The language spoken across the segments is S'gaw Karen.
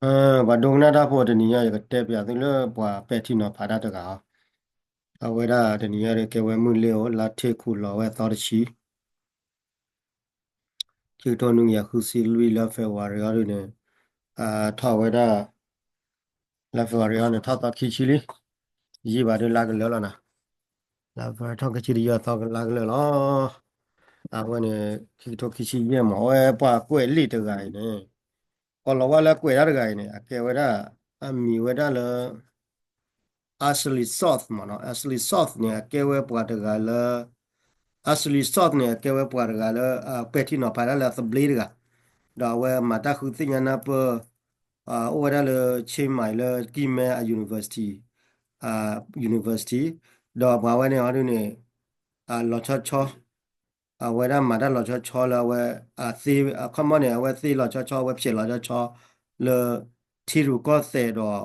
ပှၤဒိကနၣ်တၢ်ဖိတနံၤညါ ယကတဲပျးသုလၢပှၤပဲာ်ထံနီၤဖးတၢ်တဂၤအီၤ, အဝဲဒၣ်တနံၤညါဒီးကဲဝဲမုၢ်လ့ၤဧိၤ လါထ့ၣ်ခူၣ်လီၤဝဲသီတဆံ ခံကထိနွံကယၤဃုဆံလွံၢ် လါ February အီၤဒုန့ၣ် ထီၣ်ဝဲဒၣ် လါ February အီၤန့ၣ် ထီၣ်သီခံဆံလံ, ယံာ်ဘၣ်ဒုလါကလၢာ်လီၤနၤ, လါ February ထီၣ်ခံဆံတယံာ်သီကလါကလၢာ်လီၤ. အဝဲန့ၣ် ခံကထိခံဆံယဲၢ်မး အဝဲပှၤကွဲးလံာ်တဂၤအံၤန့ၣ် ကိးလီၤဝဲလၢကွဲးတၢ်တဂၤအံၤန့ၣ် အကဲဝဲဒၣ် အမံၤဝဲဒၣ်လၢ Ashley South မ့ၢ်နီၤ, Ashley South န့ၣ် အကဲဝဲပှၤတဂၤလၢ Ashley South န့ၣ် အကဲဝဲပှၤတဂၤလၢ ပဲာ်ထံနီၤဖးတၢ်လၢအသဘျ့တဂၤ, ဒီးအဝဲမၤတၢ်ဃုသ့ၣ်ညါနၢ်ပၢၢ် အိၣ်ဝဲဒၣ်လၢ Chiang Mai လၢကံၢ်မဲအ university, university, ဒီးပှၤဝဲန့ၣ်အီၤဒုန့ၣ် လီၤဆီဆီ အဝဲဒၣ်မၤတၢ်လီၤဆီဆီလၢအဝဲ အခီမီန့ၣ် အဝဲသ့လီၤဆီဆီ အဝဲဖျဲးလီၤဆီဆီ လၢထံရူၢ်ကီၢ်သဲးဒီး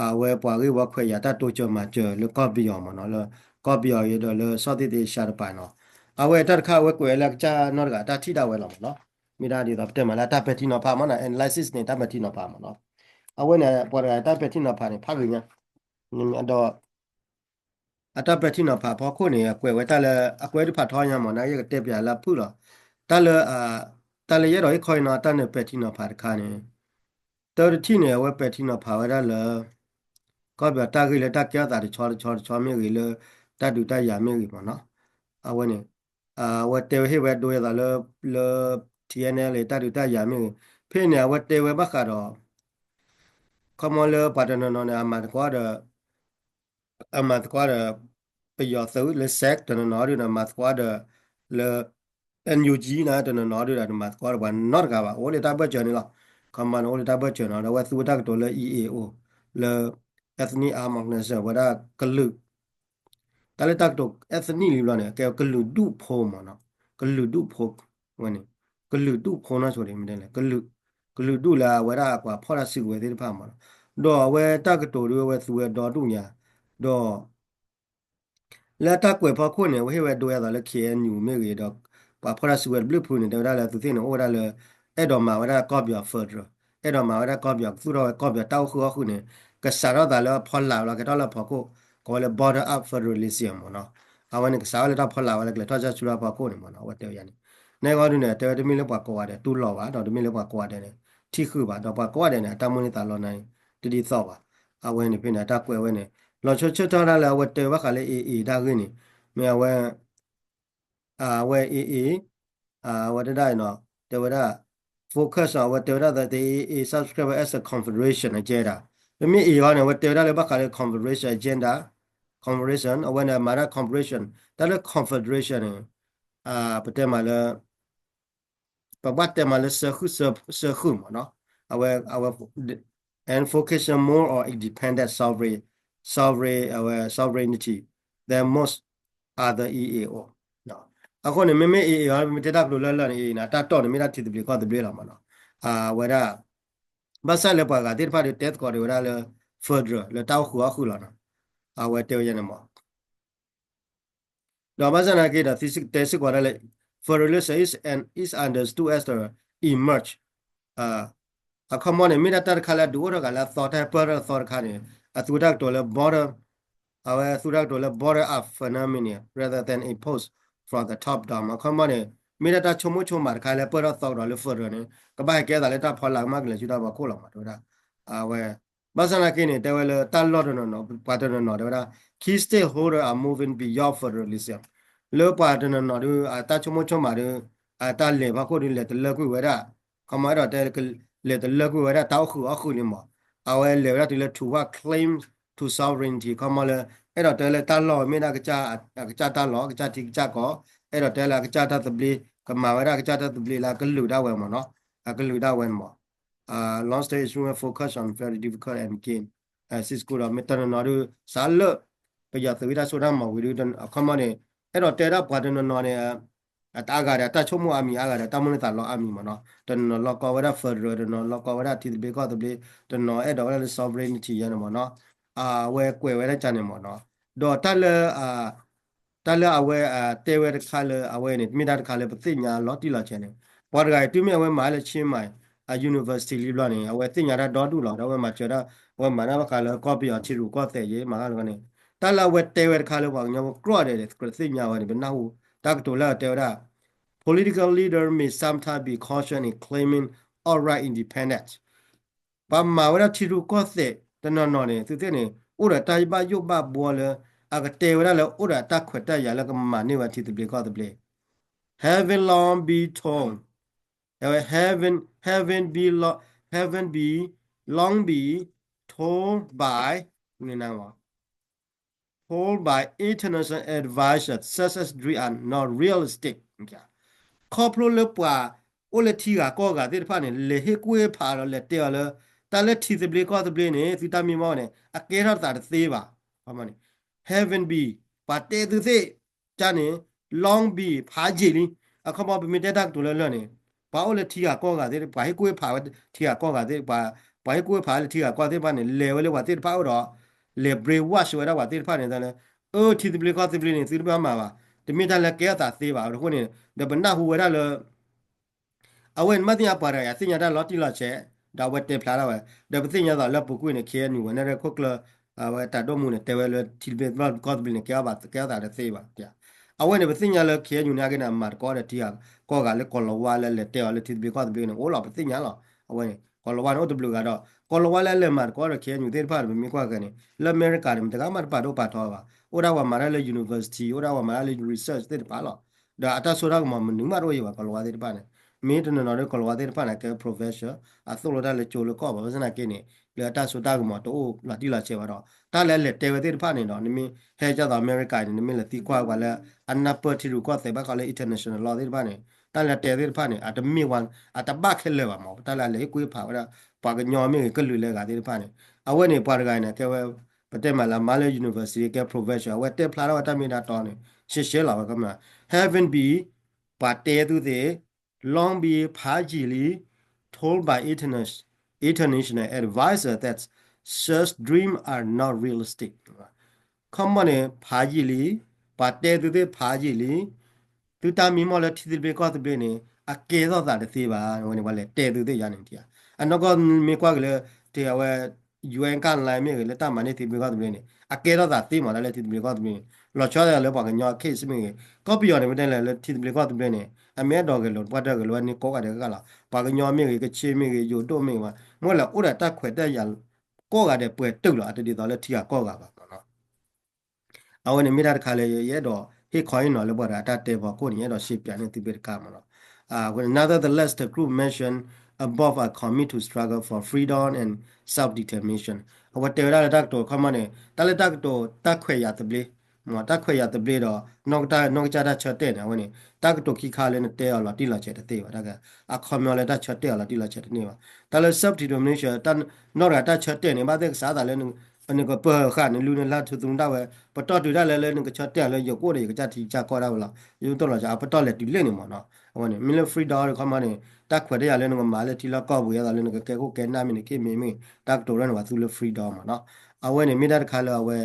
အဝဲပှၤဂ့ၢ်ဝီခွဲးယာ်တၢ်တိစၢၤမၤစၢၤလၢကီၢ်ပယီၤမ့ၢ်နီၤ, လၢကီၢ်ပယီၤအံၤဒီးလၢ Southeast Asia တပၤနီၤ, အဝဲတၢ်တခါအဝဲကွဲးလၢအကစၢ်နီတဂၤ တၢ်ထံၣ်ဒၣ်ဝဲလီၤမ့ၢ်နီၤ, မ့ၢ်ဒၣ်ဒ်သိးပတဲမးလၢတၢ်ပဲာ်ထံနီၤဖးမ့ၢ်နီၤ, analysis န့ၣ် တၢ်ပဲာ်ထံနီၤဖးမ့ၢ်နီၤ, အဝဲန့ၣ် ပှၤတဂၤတၢ်ပဲာ်ထံနီၤဖးန့ၣ် ဖးဂ့ၤညါ ဒီး အတၢ်ပဲာ်ထံနီၤဖးဖီခိၣ်န့ၣ် အကွဲးဝဲတၢ်လၢ အကွဲးဒုးဖးထီညါမ့ၢ်နီၤ, ယကတဲပျးလၢအဖုၣ်လီၤ, တၢ်လၢ တၢ်လၢယအဲၣ်ဒိးဟ့ၣ်ခီအံၤနီၤ တၢ်နၢ်ပဲာ်ထံနီၤဖးတခါန့ၣ်, တၢတထံၣ်န့ၣ် အဝဲပဲာ်ထံနီၤဖးဝဲဒၣ်လၢ ကီၢ်ပယီၤတၢ်ဂ့ၢ်လၢတၢ်ကဲထီၣ်သးတဆီတဆီတဆီမ့ၢ်ဂ့ၤ လၢတၢ်ဒုးတၢ်ယၤမ့ၢ်ဂ့ၤမ့ၢ်နီၤ, အဝဲန့ၣ် အဝဲတဲဝဲဟ့ၣ်ဝဲဒိဝဲအသးလၢ လၢ ထံၣ်အဲၣ်နၣ်လၢ တၢ်ဒုးတၢ်ယၤမ့ၢ်ဂ့ၤ, ဖဲန့ၣ် အဝဲတဲဝဲဘၣ်ဃးဒီး ခီမီလၢပှၤတနီၤနီၤန့ၣ် အမၤသကိးဒီး အမၤသကိးဒီး ပယီၤသုးလၢ စဲး တနီၤနီၤဒုဒီး မၤသကိးဒီးလၢ NUG န့ၣ် တနီၤနီၤဒုဒီး မၤသကိးဒီးပှၤနီတဂၤဘၣ်, အိၣ်လၢတၢ်ဘၢၣ်စၢၤန့ၣ်လီၤ, ခီမီန့ၣ် အိၣ်လၢတၢ်ဘၢၣ်စၢၤနီၤ, ဒီးအဝဲသူဝဲတၢ်ကတိၤလၢ E A O လၢ ethnic armed organization ဝဲဒၣ်ကလုာ် တၢ်လၢတၢ်ကတိၤ ethnic လံဘျီန့ၣ် ကဲကလုာ်ဒူၣ်ဖိမ့ၢ်နီၤ, ကလုာ်ဒူၣ်ဖိ ဝဲန့ၣ် ကလုာ်ဒူၣ်ဖိနီၢ်ဆိဒ်မ့ၢ်တဲလဲၣ် ကလုာ်ဒူၣ်လၢအဝဲဒၣ်ပှၤဖီၣ်တၢ်စုကဝဲၤသ့ၣ်တဖၣ်မ့ၢ်နီၤ, ဒီးအဝဲတၢ်ကတိၤဒုးအဝဲသူဝဲဒီဒူၣ်ညါ, ဒီး လၢတၢ်ကွဲးဖီခိၣ်န့ၣ် အဝဲဟ့ၣ်ဝဲဒိဝဲအသးလၢ K N U မ့ၢ်ဂ့ၤဒီး ပှၤဖီၣ်တၢ်စုကဝဲၤတဘျုးဖုန့ၣ် တဲဝဲဒၣ်လၢအသုးသ့ၣ်န့ၣ် အိၣ်ဝဲဒၣ်လၢ အဲၣ်ဒိးမၤဝဲဒၣ်ကီၢ်ပယီၤ federal, အဲၣ်ဒိးမၤဝဲဒၣ်ကီၢ်ပယီၤ ကသူၣ်ထီၣ်ဝဲကီၢ်ပယီၤတၢ်အိၣ်ဃုာ်အီၣ်ဃုာ်န့ၣ် ကစးထီၣ်သးလၢအဖီလာ်ဝဲလီၤ ကဲထီၣ်လၢအဖီခိၣ် ကိးဝဲလၢ bottom up federalism မ့ၢ်နီၤ, အဝဲန့ၣ် ကစးထီၣ်လၢတၢ်ဖီလာ်ဝဲလၢကျဲထီၣ်ကၢဆူၣ်တၢ်ဖီခိၣ်န့ၣ်မ့ၢ်နီၤ, အဝဲတဲဝဲယၤန့ၣ်, နဲဂီၢ်ဒုန့ၣ် တဲဝဲတမ့ၢ်လၢပှၤကိးဂၤဒဲးတူၢ်လိာ်ဘၣ် ဒီးတမ့ၢ်လၢပှၤကိးဂၤဒဲးန့ၣ် ထံၣ်ဃုာ်ဘၣ် ဒီးပှၤကိးဂၤဒဲးန့ၣ် အတၢ်မိၣ်န့ၢ်သးလီနၤ တဒ်သိးဘၣ်, အဝဲန့ၣ်ဖဲန့ၣ် အတၢ်ကွဲးဝဲန့ၣ် လီၤဆီဆၢထီၣ်ဒၣ်လၢအဝဲတဲဝဲဘၣ်ဃးလၢ A A တၢ်ဂ့ၢ်န့ၣ်, မ့ၢ်အဝဲ အဝဲ A A အဝဲတဒၣ်အံၤနီၤ တဲဝဲဒၣ် focus အဝဲတဲဝဲဒၣ် the A A subscribe as a confederation agenda, ပမ့ၢ်အံၤအီၤန့ၣ် အဝဲတဲဝဲဒၣ်လၢဘၣ်ဃးလၢ confederation agenda, confederation အဝဲန့ၣ်မၤတၢ် confederation တၢ်လၢ confederation န့ၣ် ပတဲမးလၢ ပဘၣ်တဲမးလၢ စၢဃုာ် စၢဃုာ်မ့ၢ်နီၤ, အဝဲ အဝဲ and focusing more on independent sovereign, sovereign, အဝဲ sovereignty than most other E A O, အဃိန့ၣ် မ့မ့ၢ် A A အီၤ မ့ၢ်တဲတၢ်ကတိၤလၢလၢန့ၣ် A A န့ၣ် တၢ်တီၢ်န့ၣ် မ့ၢ်ဒၣ်ထံသဘျ့ကီၢ်သဘျ့လီၤမ့ၢ်နီၤ, အဝဲဒၣ် ဘၣ်ဆၣ်လၢပှၤဂၤသ့ၣ်တဖၣ်ဒီး တဲသကိးဒံးဝဲဒၣ်လၢ federal လၢတၢ်အိၣ်ဃုာ်အီၣ်ဃုာ်လီၤနီၤ, အဝဲတဲဝဲယဲန့ၣ်မ့ၢ် ဒီးဘၣ်ဆၣ်သနာ်က့ဒီး သုတဲစ့ၢ်ကီးဒၣ်လၢ federalism is an, is understood as the emerge, အခီပညီန့ၣ် မ့ၢ်ဒၣ်တၢ်တခါလၢအဒုးအိၣ်ထီၣ်ဂၤလၢအသီ တၢ်ဟဲပၢၢ်ထီၣ်အသီတခါန့ၣ် အသူတၢ်ကတိၤလၢ bottom, အဝဲသူတၢ်ကတိၤလၢ bottom up phenomenon rather than impose from the top down အခီပညီန့ၣ် မ့ၢ်ဒၣ်တၢ်ဆိကမိၣ်ဆိကမးတခါလၢပၢၢ်ထီၣ်သီကဒီးလၢ federal န့ၣ် ကဘၣ်ဟဲကဲသးလၢတၢ်ဖီလာ်ကမၣ်ကလဲၤဆူတၢ်ဖီခိၣ်လီၤမး တဲဝဲဒၣ် အဝဲ ဘၣ်ဆၣ်သနာ်က့န့ၣ် တဲဝဲလၢတၢ်လီၢ်တနီၤနီၤ ပှၤတနီၤနီၤတဲဝဲဒၣ် key stakeholder are moving beyond federalism, လၢပှၤတနီၤနီၤဒီး အတၢ်ဆိကမိၣ်ဆိကမးဒီး အတၢ်လဲၤဖီခိၣ်ဒီး လဲၤတလၢကွံာ်ဝဲဒၣ် ခီမီ အဲၣ်ဒိးတဲ လဲၤတလၢကွံာ်ဝဲဒၣ်တၢ်အိၣ်ဃုာ်အီၣ်ဃုာ်န့ၣ်မး, အဝဲလဲၤဝဲဒၣ်တုၤလၢ toward claim to sovereignty ခီမီလၢ အဲၣ်ဒိးတဲလၢတၢ်လီၢ်ဝဲမ့ၢ်ဒၣ် အကစၢ်တၢ်လီၢ် အကစၢ်ထံကစၢ်ကီၢ် အဲၣ်ဒိးတဲလၢအကစၢ်တၢ်သဘျ့ ကမၤဝဲဒၣ်အကစၢ်တၢ်သဘျ့လၢအကလုာ်ဒၣ်ဝဲမးနီၤ, အကလုာ်ဒၣ်ဝဲန့ၣ်မး long stage instrument focus on very difficult and gain, စံးစကူဒီး မ့ၢ်တနီၤနီၤဒုး စးလၢ ပယီၤသုးဝံတၢ်စိတၢ်ကမီၤဝံၤဒုး အခီပညီန့ၣ် အဲၣ်ဒိးတဲဒၣ်ပှၤတနီၤနီၤန့ၣ် အတၢ်အဂၤဒီး တၢ်ဆိကမိၣ်အါမံၤအါဂၤဒီး တၢ်မိၣ်န့ၢ်သးလီအါမံၤမးနီၤ, တနီၤနီၤလီၤကီဝဲဒၣ် federal တနီၤလီၤကီဝဲဒၣ်ထံသဘျ့ကီၢ်သဘျ့ တနီၤအဲၣ်ဒိးဝဲဒၣ်လၢ sovereignty ယဲန့ၣ်မးနီၤ, အဝဲကွဲးဝဲဒၣ်ကန့ၣ်မးနီၤ, ဒီးတၢ်လၢ တၢ်လၢအဝဲတဲဝဲတခါလၢအဝဲန့ၣ် မ့ၢ်တၢ်တခါလၢပသ့ၣ်ညါလီၤတံၢ်လီၤဆဲးန့ၣ်, ပှၤတဂၤအံၤ တုၤမ့ၢ်အဝဲမၤလၢ Chiang Mai အ university လံဘျီန့ၣ် အဝဲသ့ၣ်ညါတၢ်ဒီဒူၣ်လီၤ. ဒီးအဝဲမၤစၢၤတၢ် အဝဲမၤတၢ်ဘၣ်ဃးလၢကီၢ်ပယီၤထံရူၢ်ကီၢ်သဲးယဲ မၤတၢ်လၢန့ၣ် တၢ်လၢအဝဲတဲဝဲတခါလၢပှၤကညီဖိကြၢးဒီး ကြၢးသ့ၣ်ညါဝဲန့ၣ် ပနၢ်ဟူတၢ်ကတိၤလၢအတဲဝဲဒၣ် political leader may sometimes be cautioned in claiming outright independence. ပှၤမၤဝဲဒၣ်ထံရူၢ်ကီၢ်သဲးတနီၤနီၤန့ၣ် သုသ့ၣ်န့ၣ် အိၣ်ဒီးတၢ်ဘၣ်ယိၣ်ဘၣ်ဘှီလၢ အကတဲဝဲဒၣ်လၢအိၣ်ဒီးတၢ်ခွဲးတၢ်ယာ်လၢကမၤန့ၢ်ဝဲထံသဘျ့ကီၢ်သဘျ့ having long been told, having, having been lo, having been long been told by, told by international advisors such as dream are not realistic. ခီဖျိလၢပှၤအိၣ်လၢထံဂၤကီၢ်ဂၤသ့ၣ်တဖၣ်န့ၣ် လဲၤဟ့ၣ်ကူၣ်ဟ့ၣ်ဖးဒီးလဲၤတဲအီၤလၢ တၢ်လၢထံသဘျ့ကီၢ်သဘျ့န့ၣ် သုတၢ်မံမီၢ်န့ၣ် အကဲထီၣ်သးတသ့ဘၣ်. having been ပှၤတဲသုသ့ၣ် ကန့ၣ် long been ဖးယံာ်လံ. အခီပညီပမ့ၢ်တဲတၢ်ကတိၤလၢလၢာ်န့ၣ် ပှၤအိၣ်လၢထံဂၤကီၢ်ဂၤသ့ၣ် ပှၤဟ့ၣ်ကူၣ်ဟ့ၣ်ဖးဝဲထံဂၤကီၢ်ဂၤသ့ၣ် ပှၤဟ့ၣ်ကူၣ်ဟ့ၣ်ဖးလၢထံဂၤကီၢ်သ့ၣ်တဖၣ်န့ၣ် လဲၤဝဲလၢပှၤသ့ၣ်တဖၣ်အအိၣ်ဒီး လဲၤ brainwash ဝဲဒၣ်ပှၤသ့ၣ်တဖၣ်န့ၣ် တၢ်လၢ အၢ ထံသဘျ့ကီၢ်သဘျ့န့ၣ် သုတဘၣ်မၤဘၣ်. တမ့ၢ်တၢ်လၢကဲထီၣ်သးသ့ဘၣ်. အဃိန့ၣ် ဒီးပနၢ်ဟူဝဲဒၣ်လၢ အဝဲန့ၣ်မ့ၢ်သ့ၣ်ညါပှၤတဂၤ သ့ၣ်ညါတၢ်လီၤတံၢ်လီၤဆဲး ဒီးအဝဲတဲဖျါထီၣ်ဝဲ ဒီးပသ့ၣ်ညါသိးလၢပူၤကွံာ်န့ၣ် ခ့ၣ်အဲၣ်ယူၣ် ဝဲန့ၣ်ရၢခိၣ်ကျၢၢ် အဝဲတၢ်ဒိၣ်မူန့ၣ် တဲဝဲလၢထံသဘျ့ကီၢ်သဘျ့န့ၣ် ကဲထီၣ်သးတသ့ဘၣ်. အဝဲန့ၣ် ပသ့ၣ်ညါလၢ ခ့ၣ်အဲၣ်ယူၣ် န့ၣ် အက့ၤန့ၣ် အမၤသကိးဒီးထံဂၤကီၢ်ဂၤလၢကိၤလၤဝါလၢလဲၤတဲအီၤလၢထံသဘျ့ကီၢ်သဘျ့န့ၣ် အိၣ်လီၤ ပသ့ၣ်ညါလီၤ. အဝဲန့ၣ် ကိၤလၤဝါန့ၣ် အိၣ်တဘျုးဂၤဒီး ကိၤလၤဝါလၢအလဲၤမၤသကိးဒီး ခ့ၣ်အဲၣ်ယူၣ် သ့ၣ်တဖၣ်န့ၣ် ပမ့ၢ်ကွၢ်က့ၤန့ၣ် လၢအမဲရကၤန့ၣ် မတဂၤမးတပာ်ဒိၣ်ပာ်ထီဘၣ်. အိၣ်ဒၣ်ပှၤမၤတၢ်လၢ university အိၣ်ဒၣ်ပှၤမၤတၢ်လၢ research သ့ၣ်တဖၣ်လီၤ. ဒီးအတၢ်စိတၢ်ကမီၤမနုၤမးတအိၣ်ယံၤဘၣ် ကိၤလၤဝါသ့ၣ်တဖၣ်န့ၣ် မ့ၢ်တနီၤနီၤဒီးကိၤလၤဝါသ့ၣ်တဖၣ်န့ၣ် ကဲ professor အသိၣ်လိတၢ်လၢကၠိလၢကီၢ်ဘၣ် ဘၣ်ဆၣ်သနာ်က့န့ၣ် လၢအတၢ်စိတၢ်ကမီၤတအိၣ်လီၤတံၢ်လီၤဆဲးဘၣ်ဒီး တၢ်လၢအလဲၤတဲဝဲသ့ၣ်တဖၣ်န့ၣ်ဒီး နမ့ၢ်ဟဲကၢ်သိးအမဲရကၤန့ၣ် နမ့ၢ်လဲၤသံကွၢ်ပှၤလၢအနၢ်ပၢၢ်ထံရူၢ်ကီၢ်သဲးဘၣ်ဃးလၢ international law သ့ၣ်တဖၣ်န့ၣ် တၢ်လၢတဲသ့ၣ်တဖၣ်န့ၣ် အတမ့ၢ်ဝဲ အတဘၣ်ခဲလၢာ်ဘၣ်မး တၢ်လၢဟ့ၣ်ကူၣ်ဟ့ၣ်ဖးဝဲဒၣ် ပှၤကညီမ့ၢ်ဂ့ၤ ကလုာ်လၢအဂၤသ့ၣ်တဖၣ်န့ၣ် အဝဲန့ၣ်ပှၤတဂၤန့ၣ် ကဲဝဲ ပတဲမးလၢအမၤလၢ university ကဲ professor အဝဲတဲဖျါထီၣ်ဝဲတၢ်မ့ၢ်တၢ်တီန့ၣ် ရှဲရှဲလီၤဝဲကမး having been ပှၤတဲသုသ့ၣ် long been ဖးယံာ်လံ told by international advisor that such dream are not realistic. ခီမီန့ၣ် ဖးယံာ်လံ ပှၤတဲသုသ့ၣ်ဖးယံာ်လံ သုတၢ်မံမီၢ်လၢထံသဘျ့ကီၢ်သဘျ့န့ၣ် အကဲထီၣ်သးတသ့ဘၣ် ဝဲန့ၣ် ပှၤလဲၤတဲသုသ့ၣ်ယါန့ၣ် အနီၢ်ကီၢ်မ့ၢ်ကွၢ်က့ၤလၢ တ့ၢ်အဝဲ ယူၣ်အဲၣ် guideline မ့ၢ်ဂ့ၤ လၢတၢ်မၤန့ၢ်ထံသဘျ့ကီၢ်သဘျ့န့ၣ် အကဲထီၣ်သးသ့မး တၢ်လၢထံသဘျ့ကီၢ်သဘျ့န့ၣ် လီၤဆီဒၣ်လၢပှၤကညီ case မ့ၢ်ဂ့ၤ ကီၢ်ပယီၤန့ၣ် ပတဲလဲၣ်လၢထံသဘျ့ကီၢ်သဘျ့န့ၣ် အမ့ၢ်အဲၣ်ဒိးဂဲၤလိာ် ပှၤတဂဲၤလိာ်ဝဲန့ၣ်ကိးဂၤဒဲးဂၤလီၤ ပှၤကညီမ့ၢ်ဂ့ၤ ကခ့ၣ်မ့ၢ်ဂ့ၤ ယိၤဒိၣ်မ့ၢ်ဂ့ၤ မ့ၢ်လၢအိၣ်ဒီးတၢ်ခွဲးတၢ်ယာ် ကိးဂၤဒဲးပှဲၤတုာ်လီၤ အတဒ်သိးလၢထံဂၤကီၢ်ဂၤဘၣ်မးနီၤ အဝဲန့ၣ်မ့ၢ်တၢ်တခါလၢ ယအဲၣ်ဒိးဟ့ၣ်ခီဟ့ၣ်နီၤလၢပှၤတဂၤအတၢ်တဲဖီခိၣ်န့ၣ် ယအဲၣ်ဒိးရှဲပၠးန့ၢ်သုဘ့ၣ်တခါမးနီၤ Nonetheless, the group mentioned above are commit to struggle for freedom and self-determination. အဝဲတဲဝဲဒၣ်လၢတၢ်ကတိၤခီမီန့ၣ် တၢ်လၢတၢ်ကတိၤတၢ်ခွဲးယာ်သဘျ့ မ့ၢ်တၢ်ခွဲးယာ်သဘျ့ဒီး နီၢ်ကစၢ်တၢ်ဆၢတဲာ်န့ၣ် အဝဲန့ၣ် တၢ်ကတိၤခံခါလၢနတဲအီၤလီၤတံၢ်လီၤဆဲးတသ့ဘၣ် တၢ်က အခီပညီလၢတၢ်ဆၢတဲာ်အီၤလီၤတံၢ်လီၤဆဲးတန့ၢ်ဘၣ် တၢ်လၢ self-determination နီၢ်တဂၤတၢ်ဆၢတဲာ်န့ၣ် ဘၣ်သ့ၣ်ကစးသးလၢ နကပၢၤဃာ်နလုၢ်နလၢ်ထူသနူတၢ်ဝဲ ပတီၢ်တုၤဒၣ်လဲာ်လၢနကဆၢတဲာ်လၢယကအိၣ်ဒီးယကစၢ်ထံကစၢ်ကီၢ်ဒၣ်ဝဲလီၤ ယတိၢ်လီၤစၢ်အပတီၢ်လဲၤတုၤလၢန့ၣ်မးနီၤ အဝဲန့ၣ် မ့ၢ်လၢ freedom ခီမီန့ၣ် တၢ်ခွဲးတၢ်ယာ်လၢနကမၤလၢထံလီၢ်ကီၢ်ပူၤ ယသးလၢနကကဲခိၣ်ကဲနၢ်မ့ၢ်န့ၣ် ခ့ၣ်မ့ၢ်မ့ၢ် တၢ်ကတိၤလၢန့ၣ် ပှၤသူလၢ freedom မးနီၤ အဝဲန့ၣ်မ့ၢ်တၢ်တခါလၢအဝဲ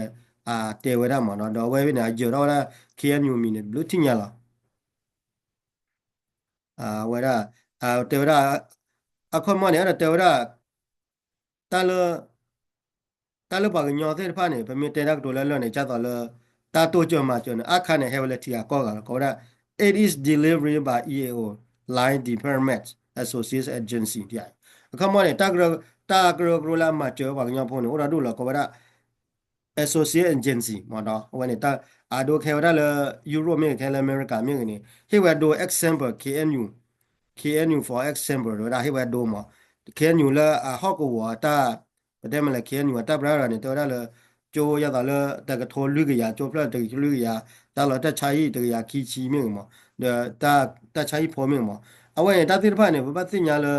တဲဝဲဒၣ်မးနီၤ ဒီးအဝဲန့ၣ် အယၢၤထီၣ်ဝဲဒၣ် ခ့ၣ်အဲၣ်ယူၣ် မံၤန့ၣ် ဘျုးထံၣ်ညါလီၤ ဝဲဒၣ် တဲဝဲဒၣ် အခီပညီန့ၣ် အဲၣ်ဒိးတဲဝဲဒၣ် တၢ်လၢ တၢ်လၢပှၤကညီသ့ၣ်တဖၣ်န့ၣ် ပမ့ၢ်တဲတၢ်ကတိၤလၢလၢာ်န့ၣ် ကၢ်သိးလၢ တၢ်တိစၢၤမၤစၢၤန့ၣ် အါခါန့ၣ် ဟဲဝဲလၢထံဂၤကီၢ်ဂၤလီၤ ကိးဝဲဒၣ် it is delivered by E A O line department associates agency အခီပညီန့ၣ် တၢ်ကရၢကရိလၢအမၤစၢၤပှၤကညီဖိန့ၣ် အိၣ်ဒီးဒူၣ်လီၤ ကိးဝဲဒၣ် associate agency မးဒီး အဝဲန့ၣ် အဒိခဲဝဲဒၣ်လၢ ယူရိၣ်မ့ၢ်ဂ့ၤ ခဲလၢအမဲရကၤမ့ၢ်ဂ့ၤန့ၣ် ဟ့ၣ်ဝဲဒိ example K N U, K N U for example ဝဲဒၣ်ဟ့ၣ်ဝဲဒိမး K N U လၢအဟီၣ်ကဝီၤအတၢ် ပတဲမ့ၢ်လၢ K N U အတၢ်ပရၢဒီးန့ၣ် တဲဝဲဒၣ်လၢ ကၠိယသးလၢတကထိလွံၢ်ကယၤ ကၠိဖျၢၣ်တကထိလွံၢ်ကယၤ တၢ်လီၢ်တၢ်ဆါဟံၣ်တကယၤခံဆံမ့ၢ်ဂ့ၤမး ဒီးတၢ်ဆါဟံၣ်ဖိမ့ၢ်ဂ့ၤမး အဝဲန့ၣ် တၢ်သ့ၣ်တဖၣ်န့ၣ် ပဘၣ်သ့ၣ်ညါလၢ